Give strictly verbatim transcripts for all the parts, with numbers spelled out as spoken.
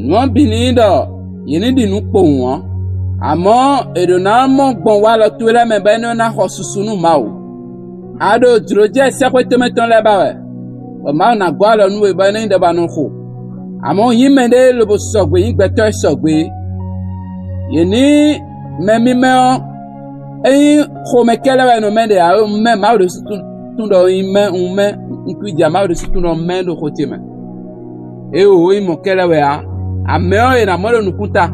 Nǔ ɔ́ bǐ ní nyí ɖɔ yě ní ɖi nǔ kpowun ǎ; amɔ̌ è ɖǒ ná mɔ gbɔn walɔ towe lɛ́ɛ mɛ bɔ é nɔ́ ná xɔ susu nú Mawu. A ɖo jlǒjɛ sɛ́xwé tɔn mɛ tɔn lɛ́ɛ ba wɛ, bɔ Mawu ná gɔ́ alɔ nú we bɔ é ná nyí ɖɛ bɔ a nɔ xo. Amɔ̌ nyí mɛɖé lobo sɔgbe nyí gbɛtɔ́ e sɔgbe é. Yě ní mɛ mímɛ́ ɔ́, ényí xomɛ kɛ́ lɛ́ɛ wɛ è nɔ mɛ ɖe ǎ, un mɛ Mawu ɖésú tunwun ɖɔ un nyí mɛ, un mɛ, un kwíja Mawu ɖésú tunwun ɖɔ un mɛ ɖo xo ce mɛ. Éeǒ, é nyí mɔ̌ kɛ́ lɛ́ɛ wɛ ǎ; amɛ ɔ́, è nǎ mɔ ɖo nukúnta.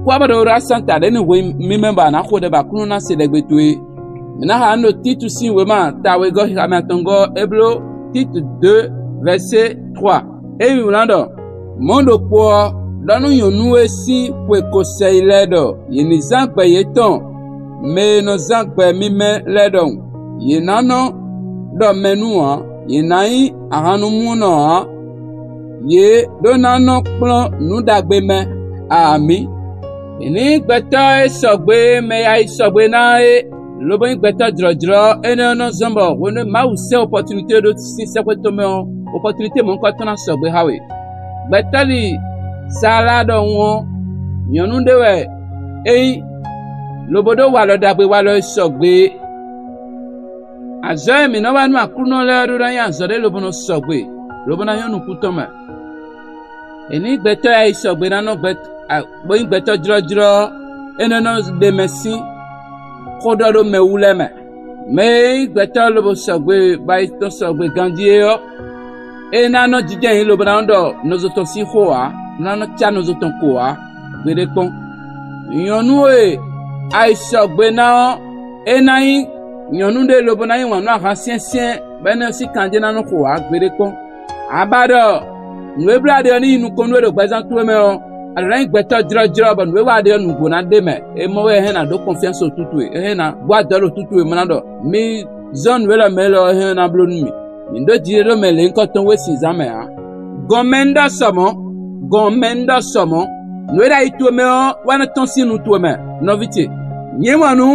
Kú ɔ́, bɔ ɖo Santa ɖě ní hwe mímɛ́ bɔ a nǎ xo ɖɛ bɔ Aklúnɔ ná se ɖɛgbe towe é. Mǐ ná xa nú ɖo Títu sín wěma ta wegɔ́ xixa mɛ atɔngɔ́ ɔ́, é bló Títu deux vɛ̌sé trois. É nyí wlán ɖɔ: Mɔ̌ ɖokpó ɔ́, ɖɔ nú nyɔ̌nu e sín xwe ko sɛ yi lɛ́ɛ ɖɔ yě ní zán gbɛ yětɔn mɛ e nɔ zán gbɛ mímɛ́ lɛ́ɛ ɖɔhun; yě ná nɔ ɖɔ mɛ nú ǎ; yě ná nyí ahannumúnɔ ǎ; yě ɖó ná nɔ kplɔ́n nǔ ɖagbe mɛ. Amǐ. È ní nyí gbɛtɔ́ e sɔgbe e mɛ e ayi sɔgbe ná é, lobo nyí gbɛtɔ́ jlɔ̌jlɔ́ énɛ́ ɔ́ nɔ zɔ́n bɔ hwenu e Mawu sɛ́ opɔtunité ɖó sín sɛ́xwé tɔn mɛ ɔ́, opɔtunité mɔ̌hunkɔtɔn ná sɔgbe xá we. Gbɛtɔ́ ɖi Saala ɖɔhun ɔ́, nyɔ̌nu ɖé wɛ é nyí, lobo ɖó walɔ ɖagbe walɔ e sɔgbe é. Azɔ̌ e mǐ nɔ wa nú Aklúnɔ lɛ́ɛ ɔ́ ɖó ná nyí azɔ̌ ɖé lobo nɔ sɔgbe, lobo ná nyɔ́ nukún tɔn mɛ. È ní nyí gbɛtɔ́ e ayi sɔgbe ná nɔ gbɛ, bó nyí gbɛtɔ́ jlɔ́jlɔ́ ɔ́, é nɔ́ nɔ ɖe mɛ sín xó ɖɔ ɖó mɛ wú lɛ́ɛ mɛ. Mɛ e nyí gbɛtɔ́ lobo sɔgbe bɔ ayi tɔn sɔgbe ganjí é ɔ́, é ná nɔ jínjɔ́n ayǐ lobo ná nɔ ɖɔ nɔzo tɔn sín xó ǎ, bó ná nɔ cá nɔzo tɔn ko ǎ gbeɖé kpɔ́n. Nyɔ̌nu e ayi sɔgbe ná ɔ́, é ná nyí nyɔ̌nu ɖé lobo ná yí wǎn nú ahan syɛ́nsyɛ́n, bɔ énɛ́ ɔ́ sín kanjé ná nɔ xo ǎ gbeɖé kpɔ́n. A ba ɖɔ nǔ e bló a ɖe ɔ́ ní yi nukɔn nú we ɖo gbɛzán towe mɛ ɔ́, a ɖǒ ná nyí gbɛtɔ́ jlɔ́jlɔ́, bɔ nǔ e wa ɖe ɔ́ nǔgbó ná ɖe mɛ. É mɔ wɛ é hɛn ná ɖó kɔnfyánsi ɖo tútu e, é hɛn ná gbɔ adɔ̌ ɖo tútu e mɔ ná ɖɔ: Mi zɔ́n nǔ élɔ́ mɛ élɔ́, é hɛn ná bló nú mì. Mǐ ɖó jiɖe ɖó mɛ lěhunkɔtɔn we sin zǎn mɛ ǎ. Gɔn mɛ un ɖɔ sɔ mɔ̌, gɔn mɛ un ɖɔ sɔ mɔ̌. Nǔ e ɖo ayi towe mɛ ɔ́ wɛ nɔ tɔ́n sín nu towe mɛ, nɔví ce. Nyɛ wǎn nú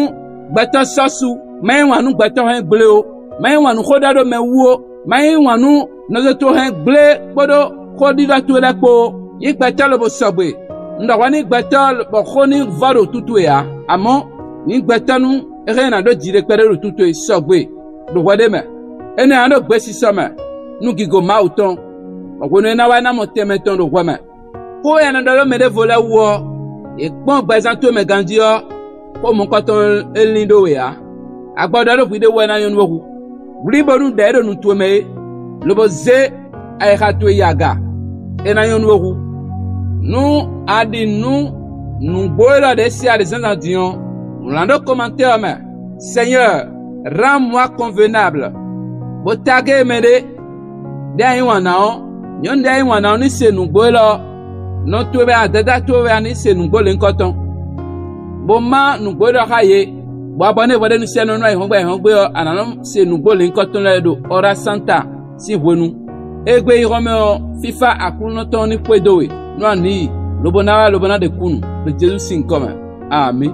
gbɛtɔ́ sɔ́ su, má yí wǎn nú gbɛtɔ́ hɛn gblé ó, má yí wǎn nú xó ɖɔ ɖó mɛ wú ó, má yí wǎn nú nɔzo towe hɛn gblé kpódó xóɖiɖɔ towe lɛ́ɛ kpó ó. Nyí gbɛtɔ́ lobo sɔgbe. Un ɖɔ hwɛ nú gbɛtɔ́ bɔ xó ní vɔ ɖo wútu towe ǎ; amɔ̌, nyí gbɛtɔ́ nú é hɛn ná ɖó jiɖe kpɛɖé ɖo wútu towe sɔgbe ɖo hwɛ ɖé mɛ. Énɛ́ ɔ́ ɖo gbesisɔ mɛ nú gigo Mawu tɔn, bɔ hwenu e é ná wá ná mɔ tɛnmɛ tɔn ɖo hwɛ mɛ. Xó e a nɔ ɖɔ ɖó mɛ ɖěvo lɛ́ɛ wú ɔ́, yě kpɔ́n gbɛzán towe mɛ ganjí ɔ́, xó mɔ̌hunkɔtɔn e lín ɖó we ǎ. Agbɔ ɖɔ ɖó hwiɖée wú wɛ ná nyɔ́ nú we hu. Wlí bónú ɖɛ e ɖo nu towe mɛ é, lobo zé ayixa towe yi aga; é ná nyɔ́ nú we hu. Nú a ɖi nǔ nǔgbó élɔ́ ɖě se a ɖi zǎnzǎn din ɔ́, wlǎn ɖó kɔmantɛ́ ɔ́ mɛ: Seigneur, rends-moi convenable, bó tágé mɛɖé. Ɖé a yí wǎn ná ɔ́, nyɔ̌nu ɖé a yí wǎn ná ɔ́ ní se nǔgbó élɔ́ ɔ́. Nɔ towe wɛ a, Dadá towe wɛ a ní se nǔgbó lěhunkɔtɔn, bó má nǔgbó élɔ́ xá yě, bɔ abɔnɛ́ hwɛɖénúsɛ́nɔ nú ayǐhɔ́ngbe ayǐhɔ́ngbe ɔ́, a nǎ nɔ se nǔgbó lěhunkɔtɔn lɛ́ɛ ɖo Ɔ́ra Sánta sín hwenu. Égbé yi hɔ́n mɛ ɔ́, fífá Aklúnɔ tɔn ní xwedó we, nú a nǐ yi, lobo ná wá lobo ná ɖe kúnnu ɖo Jezu sín nyǐkɔ mɛ. Amǐ.